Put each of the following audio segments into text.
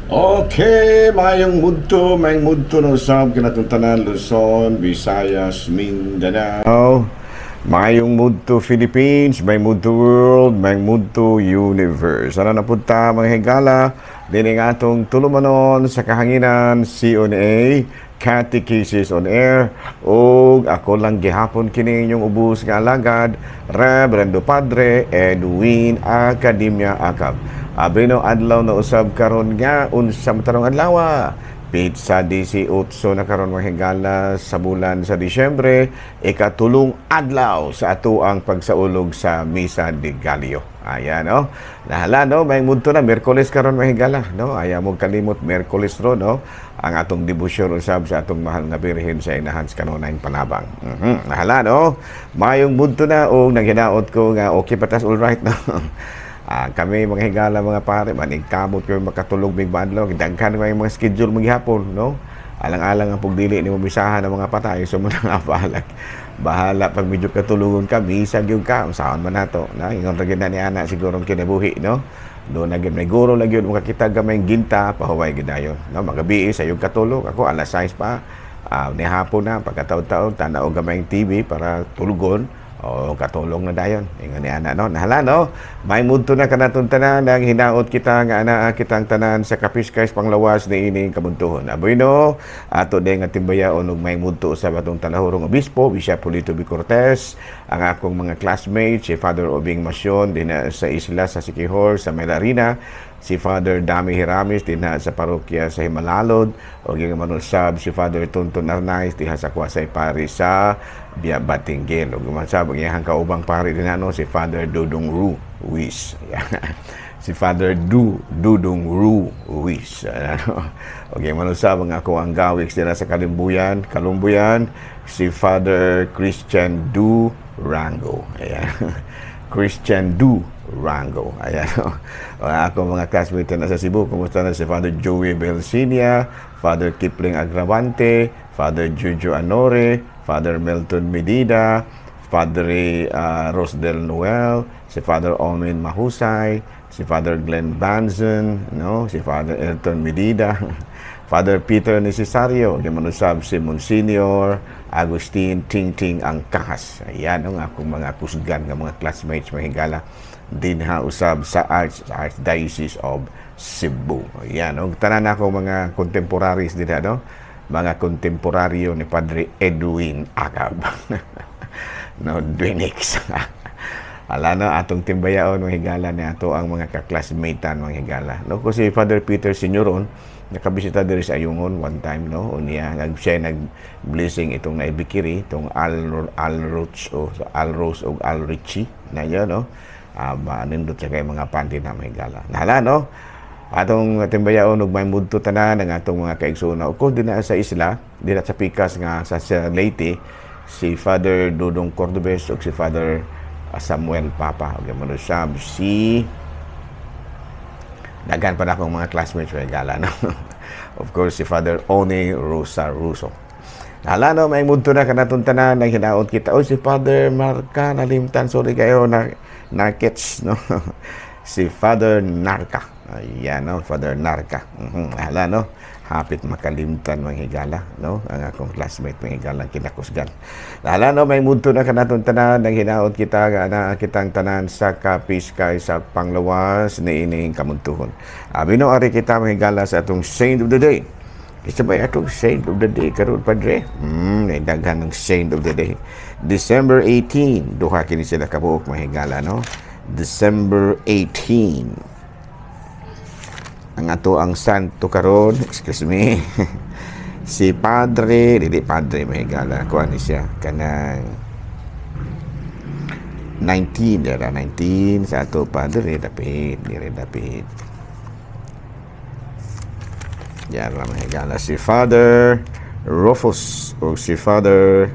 Okay, maayong mudto na usab kanatong tanan, Luzon, Visayas, Mindanao. Maayong mudto, Philippines, maayong mudto, world, maayong mudto, universe. Ano na punta, mga higala, dini nga atong tulumanon sa kahanginan, CONA, Catechesis on Air, ug ako lang gihapon kini inyong ubos nga alagad, Reverendo Padre Edwin Academia Acab. Abino, adlaw na usab karon nga unsa man tarong adlaw? Petsa 18 na karon, mga higala, sa bulan sa Disyembre, ikatulong adlaw sa ato ang pagsaulog sa Misa de Gallo. Ayan, no? Nahala, no? May mudto na, Miyerkules karon, mga higala, no? Ayaw mo kalimot, Miyerkules ro, no? Ang atong debosyon usab sa atong mahal nga Birhen sa inahan sa kanunayng panabang. Nahala, no? Mayong mudto na og naghinaot ko nga okay patas, all right, no? Kami mga higala, mga pare, manigkamot kami makatulog mig maadlaw, daghan may mga schedule maghapon, no? Alang-alang ang pugdili ni mo misahan ng mga patay, so mo na nga bahala. Bahala pag medyo katulugon ka, misa gyud ka, unsaon man nato, na ingon ra gyud na ni ana siguro ang kinabuhi, no? Do na gyud may guro lang gyud makakita gamay ginta, pahuway gyud dayon, no? Magabi sa yung katulog, ako alas 6 pa, ni hapon na pagkataon-taon tanaw gamay TV para tulugon. O katulong na dayon. Ingon ni ana, no. Nahala, no. May mudto na kanatong tanan, ang hinaot kita nga anaa kitang tanan sa kapiskay panglawas ni ining kabuntuhon. Aboy no, ato din nga timbayaon og may mudto sa atong talahurong obispo, Bishop Polito B. Cortez, ang akong mga classmates, si Father Obing Masyon din sa isla sa Siquijor sa Melarina, si Father Dami Hiramis din sa parokya sa Himalalod, o yung manusab si Father Tonton Arnaiz diha sa Kwasay Pari sa Bia Batinguel. O gumasab ang iyang kaubang pari din ano, si Father Dudong Ru Ruiz. Si Father Dudong Ru Ruiz. Ano? Okay, manusab ang ako ang gawiks nila sa Kalimbuyan, Kalumbuyan, si Father Christian Du Rango. Ayan. Christian Du Rango. Ayan. Ako mga classmates na sa Cebu, kumusta na si Father Joey Belsinia, Father Kipling Agravante, Father Jujo Anore, Father Milton Medida, Padre Rosdel Noel, si Father Omen Mahusay, si Father Glenn Banzon, no? Si Father Elton Medida, Father Peter Necesario, manusab si Monsignor Agustin Ting Ting Angkahas. Ayan ang akong mga kusgan nga mga classmates, mga higala, dinha usab sa Archdiocese of Cebu. Ayan, og tanan ako mga contemporaries dinha, no? Mga kontemporaryo ni Padre Edwin Acab. No, Dwinix. Ala no, atong timbayaon, mga higala, ni ato ang mga kaklasmatean, mga higala. No, ko si Father Peter Senyoron nakabisita diri sa Ayungon one time, no. Unya nag siya nag blessing itong naibikiri itong Al Al Roach o Al Rose og Al Richie na yun, no. Nindot sa kay mga panty na mga higala. Nahala no. Atong timbayaon og may mudto tanan ang atong mga kaigsoon ko dinha sa isla, dinha sa Pikas nga sa Leyte, si Father Dudong Cordobes ug si Father Samuel Papa ug manusab si daghan pa na akong mga classmates, may gala, no. Of course, si Father One Rosa Russo. Hala no, may mudto na kanatong tanan, nang hinaot kita. Oh, si Father Marca nalimtan, sorry kayo na Narkets, no. Si Father Narca. Ayan, no, Father Narca. Hala, no. Hapit makalimtan, mga higala, no? Ang akong classmate, mga higala, kinakusgan. Hala, no, may mudto na kanatong tanan, nang hinaot kita, nga na kitang tanan sa kapiskay sa panglawas ni ining kamuntuhon. Abi no, ari kita, mga higala, sa atong Saint of the Day. Isa ba atong Saint of the Day karon, Padre? Daghan ng Saint of the Day. December 18, duha kini sila kabuok, mga higala, no? December 18. Ang ato ang santo karon, excuse me, si Padre, dili Padre, mahigala, kuan ni siya, kanang 19, dara 19 sa ato Padre, dapit, dire dapit. Yan lang, mahigala, si Father Rufus o si Father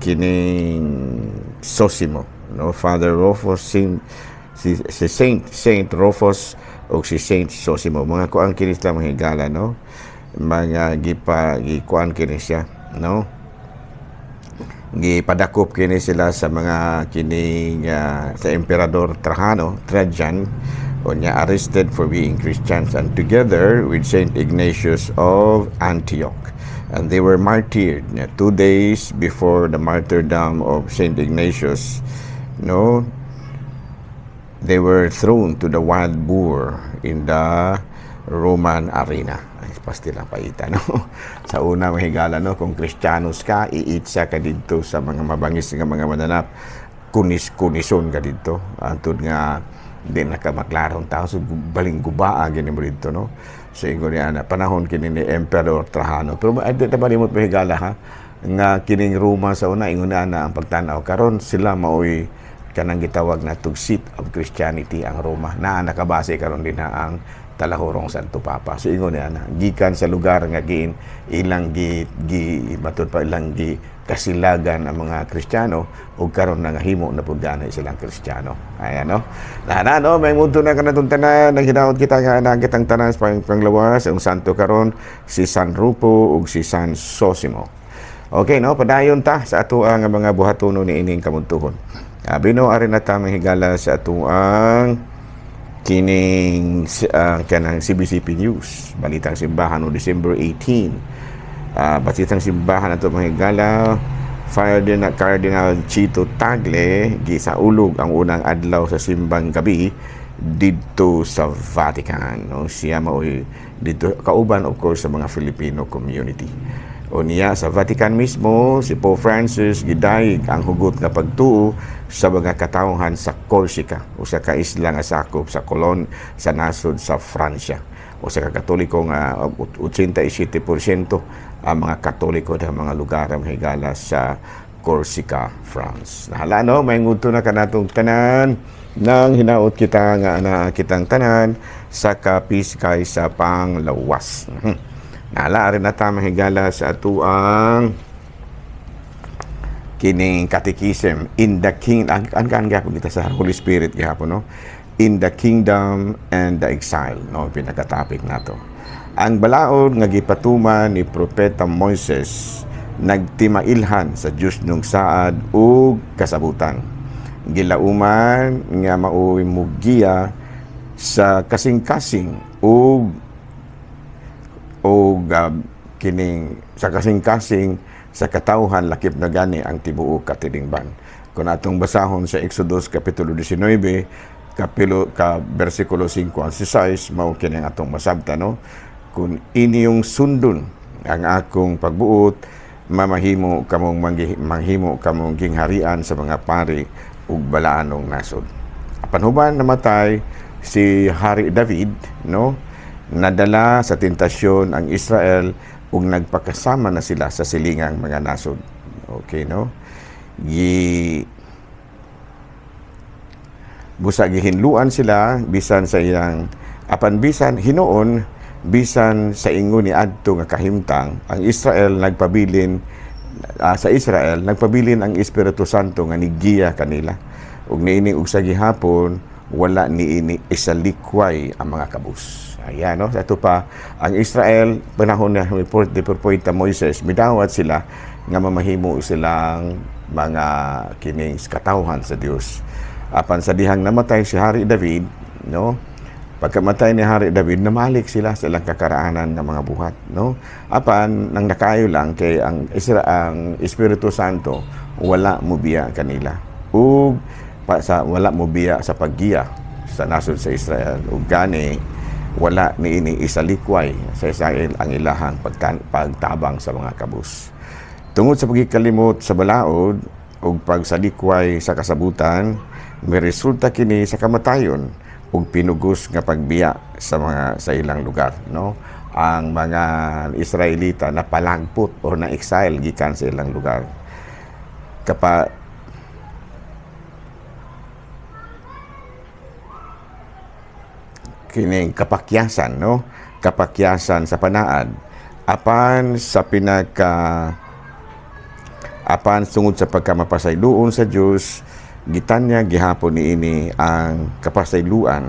kining Sosimo, no? Father Rufus, si Saint Rufus o si Saint Sosimo. Mga kuan kini sila, mga higala, no? Mga gipa gikuan kini siya, no? Gipadakop kini sila sa mga kining sa Emperador Trajano, Trajan. Unya arrested for being Christians and together with Saint Ignatius of Antioch. And they were martyred 2 days before the martyrdom of Saint Ignatius. No, they were thrown to the wild boar in the Roman arena. Ay, pastil ang paita, no? Sa una, mga higala, no? Kung Kristiyanos ka, iitsa ka didto sa mga mabangis nga mga mananap. Kunis-kunison ka didto. Antud nga, di na ka maklarong tao. So, baling gubaa gini mo didto, no? So, ingon niya na, panahon kini ni Emperor Trajano. Pero ay, di ta malimot, mga higala, ha? Nga kining Roma sa una, ingon na ang pagtanaw. Karon sila maoy kanang gitawag na tug seat of Christianity ang Roma. Na nakabase karon din na ang talahurong Santo Papa. So ingon niya na gikan sa lugar nga giin ilang gi, gi matud pa ilang gi kasilagan ang mga Kristiyano ug karon nangahimo na pud gani silang Kristiyano. Ayan, no. Na no, may mundo na kanatong tanan, nang kita nga ana kitang tanan sa panglawas ang santo karon si San Rufo ug si San Sosimo. Okay, no, padayon ta sa ato ang mga buhatono ni ining kamuntuhon. Bino ari na ta, mga higala, sa atuang kining kanang CBCP News, Balitang Simbahan no December 18. Balitang Simbahan ato, mga higala, Cardinal, Cardinal Chito Tagle gisaulog ang unang adlaw sa simbang gabi didto sa Vatican, no? Siya maoy didto kauban, of course, sa mga Filipino community. Unya sa Vatican mismo, si Pope Francis gidayeg ang hugot nga pagtuo sa mga katawhan sa Corsica, usa ka isla nga sakop sa kolon sa nasod sa Francia. Usa ka Katoliko nga 87% ang mga Katoliko sa mga lugar, ang higala, sa Corsica, France. Nahala, no, may ngunto na kanatong tanan nang hinaot kita nga ana kitang tanan sa kapiskay sa panglawas. Nahala rin na ta, higala, sa atuang kining catechism in the king ang gihapon kita sa Holy Spirit gihapon, no, in the kingdom and the exile, no, pinaka-topic nato. Ang balaod nga gipatuman ni Propeta Moises nagtimailhan sa Dios nung saad ug kasabutan, gilauman nga maoy mugiya sa kasing-kasing ug ug kining sa kasing-kasing sa katawhan, lakip na gani ang tibuok katilingban. Kung atong basahon sa Exodus kapitulo 19 kapilo ka bersikulo 5 ang 6, mao kini ang atong masabta, no: "Kung inyong sundon ang akong pagbuot, mamahimo kamong manghimo kamong gingharian sa mga pari ug balaanong nasod." Apan human namatay si Hari David, no, nadala sa tentasyon ang Israel ug nagpakasama na sila sa silingang mga nasod. Okay, no? Gi busa gihinluan sila bisan sa iyang apan bisan hinuon bisan sa ingon ni adto nga kahimtang, ang Israel nagpabilin sa Israel nagpabilin ang Espiritu Santo nga nigiya kanila ug niini og sa gihapon wala niini isalikway ang mga kabus. Ayan, no? Sa ito pa, ang Israel, panahon na ni Propeta Moises, midawat sila nga mamahimo silang mga kining katawhan sa Dios. Apan sa dihang namatay si Hari David, no? Pagkamatay ni Hari David, namalik sila sa ilang kakaraanan ng mga buhat, no? Apan nang nakayo lang kay ang Isra ang Espiritu Santo wala mobiya kanila. Ug pa, sa wala mobiya sa paggiya sa nasod sa Israel ug gani wala niini isalikway sa Israel ang ilahang pagtabang sa mga kabus. Tungod sa pagkikalimot sa balaod ug pagsalikway sa kasabutan, resulta kini sa kamatayon ug pinugos nga pagbiya sa mga sa ilang lugar, no? Ang mga Israelita na palagpot o na exile gikan sa ilang lugar. Kapa kining kapakyasan, no, kapakyasan sa panaad, apan sa pinaka apan sungod sa pagkamapasayloon sa Dios, gitanya gihapon niini ang kapasayloan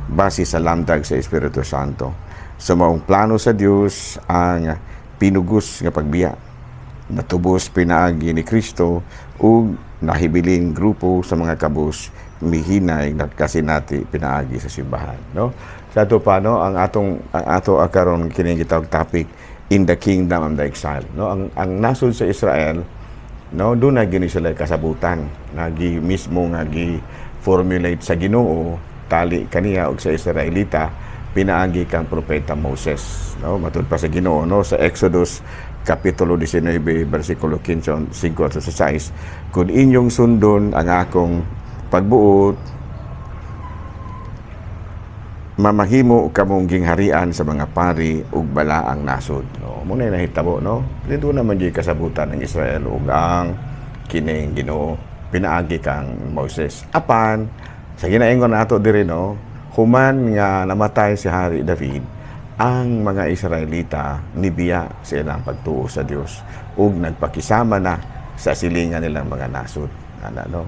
base sa lamdag sa Espiritu Santo. Sa maong plano sa Dios ang pinugos nga pagbiya. Natubos pinaagi ni Kristo ug nahibiling grupo sa mga kabus mihinay nagkasinati pinaagi sa simbahan, no? Sa ato pa, no, ang ato karon kini gitawag topic, "In the Kingdom of the Exile," no? Ang nasod sa Israel, no, doon na gini sila kasabutan nagi mismo nga gi formulate sa Ginoo tali kaniya og sa Israelita pinaagi kang propeta Moses, no? Matud pa sa Ginoo, no, sa Exodus kapitulo 19 bersikulo 15 5 at 6, "Kung inyong sundon ang akong pagbuot, mamahimo kamong gingharian sa mga pari ug balaang nasod," no? Mao na nahitabo, no? Dito naman di kasabutan ng Israel ug ang kining Ginoo pinaagi kang Moses. Apan sa ginaingon nato diri, no, human nga namatay si Hari David, ang mga Israelita nibiya sa ilang pagtuo sa Dios ug nagpakisama na sa silingan nilang mga nasod ana, no?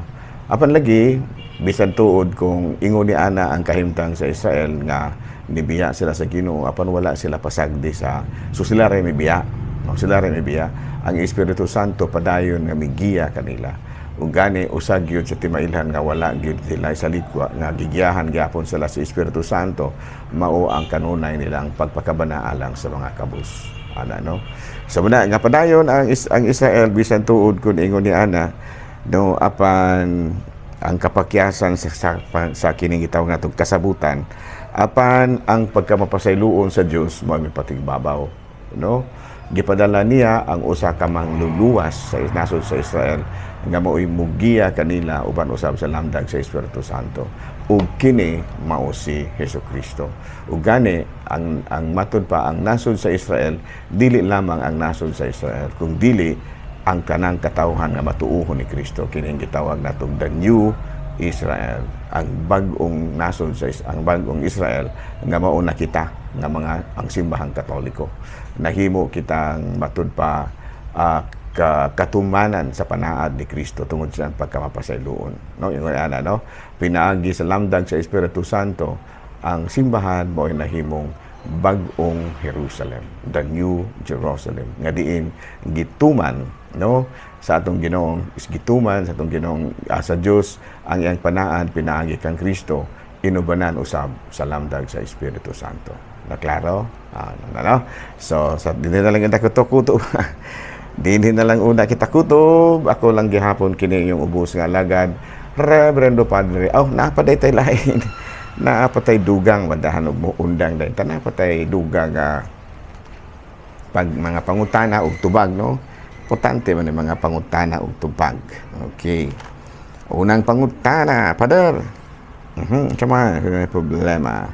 Apan lagi, bisan tuod kung ingon ni ana ang kahimtang sa Israel nga nibiya sila sa Ginoo, apan wala sila pasagdi sa, so sila ray mibiya, no? Sila ray mibiya. Ang Espiritu Santo padayon nga migiya kanila. Ug gani usag gyud sa timailhan nga wala gyud sila sa likwa nga gigiyahan gyapon sila sa Espiritu Santo, mao ang kanunay nilang pagpakabanaalang sa mga kabus ana, no? So muna nga padayon ang Israel bisan tuod kun ingon ni ana, no? Apan ang kapakyasan sa kining gitawag natong kasabutan, apan ang pagkamapasayloon sa Dios mao may patigbabaw, no? Gipadala niya ang usa ka mangluluwas sa nasod sa Israel nga mao'y mugiya kanila uban usab sa lamdag sa Espiritu Santo, ug kini mao si Hesukristo. Ug gani ang matud pa, ang nasod sa Israel dili lamang ang nasod sa Israel kung dili ang kanang katawhan nga matuohon ni Kristo, kining gitawag natong the New Israel, ang bag-ong nasod sa ang bag-ong Israel nga mao na kita nga mga ang simbahang Katoliko. Nahimo kitang matud pa katumanan sa panaad ni Kristo tungod sa pagkamapasayloon, no? Ingon ana, no, pinaagi sa lamdag sa Espiritu Santo, ang simbahan mao nahimong bag-ong Jerusalem, the New Jerusalem, nga diin gituman, no, sa atong Ginoong is gituman sa atong Ginoong sa Dios ang iyang panaad pinaagi kang Kristo inubanan usab sa lamdag sa Espiritu Santo. Naklaro? No, no? So sa dinhi na lang kita kuto-kuto. Dinhi na lang una kita kutob. Ako lang gihapon kini yung ubos nga alagad, Reverendo Padre. Oh, napaday tay lain. Naapatay dugang wadahan og undang dahil tanapatay dugang pag mga pangutana og tubag, no? Importante man ang mga pangutana og tubag. Okay, unang pangutana, Pader. Kama may problema.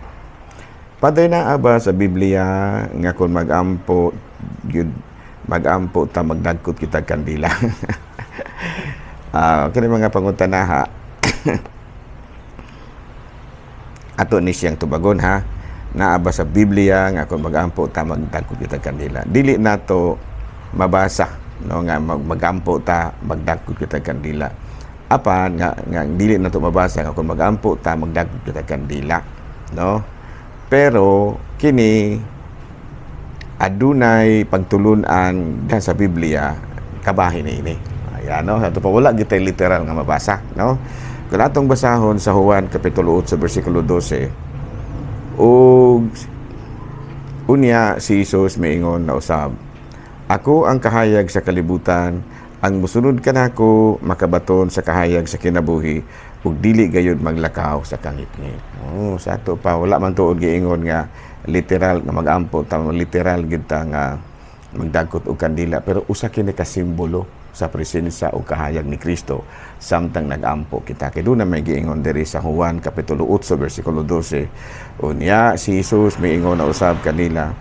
Padre, naa ba sa Biblia nga kung magampo gyud, magampo ta, magdagkot kita kandila? Kini mga pangutana ha, ato ni siyang tubagon ha. Naa ba sa Biblia nga kung magampo ta, magdagkot kita kandila? Dili nato mabasa, no, nga magampo ta, magdagkot kita kandila. Apan nga dili nato mabasa nga kung magampo ta, magdagkot kita kandila, no? Pero kini adunay pagtulunan sa Biblia kabahin ini. Ayan, no? Ato pa, wala gitay literal nga mabasa, no? Kung atong basahon sa Juan kapitulo 8 bersikulo 12, ug unya si Jesus miingon na usab, "Ako ang kahayag sa kalibutan, ang musunod kanako makabaton sa kahayag sa kinabuhi ug dili gayud maglakaw sa kangitngit." Oh, sa ato pa, wala man tuod giingon nga literal nga magampo ta, literal gid ta nga magdagkot og kandila, pero usa kini ka simbolo sa presensya o kahayag ni Kristo samtang nagampo kita. Kay doon na may giingon diri sa Juan kapitulo 8 bersikulo 12. Unya si Jesus miingon na usab kanila,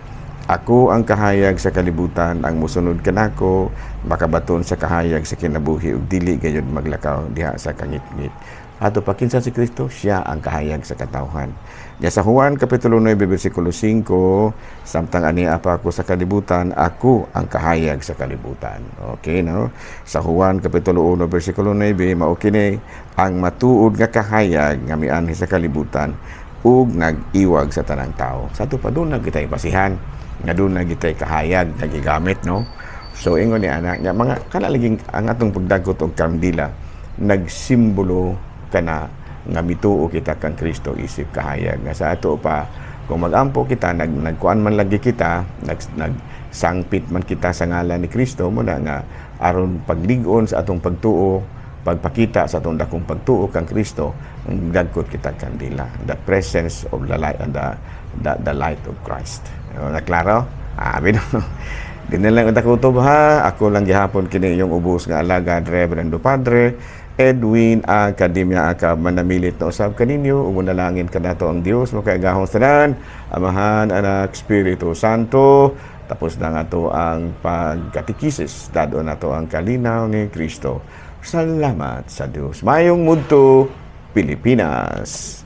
"Ako ang kahayag sa kalibutan, ang musunod kanako makabaton sa kahayag sa kinabuhi ug dili gayud maglakaw diha sa kangitngit." Ato pa, kinsa si Kristo? Siya ang kahayag sa katawhan. Ya sa Juan kapitulo 9 bersikulo 5, samtang ani apa ako sa kalibutan, ako ang kahayag sa kalibutan. Okay, no? Sa Juan kapitulo 1 bersikulo 9, mao kini ang matuod nga kahayag nga mianhi sa kalibutan ug nag-iwag sa tanang tao. Sa ato pa, doon na kita'y basihan nga doon na kita'y kahayag nga gigamit, no? So ingon ni anak niya, mga kana laging ang atong pagdagkot og kandila nagsimbolo kana nga mituo kita kang Kristo isip kahayag nga sa ato pa kung magampo kita, nagkuan man lagi kita, nagsangpit man kita sa ngalan ni Kristo mo na nga aron paglig-on sa atong pagtuo, pagpakita sa atong dakong pagtuo kang Kristo, ang dagkot kita kandila, the presence of the light and the light of Christ. Na klaro? Ah, bino. Di na lang kutob ha. Ako lang gihapon kini yung ubos nga alagad, Reverendo Padre Edwin Academia Acab, manamilit na usab kaninyo ug manalangin kanato ang Dios makaigahong tanan, Amahan, Anak, Espiritu Santo. Tapos na nga to ang pagkatikisis. Dado na to ang kalinaw ni Kristo. Salamat sa Dios. Mayong mudto, Pilipinas.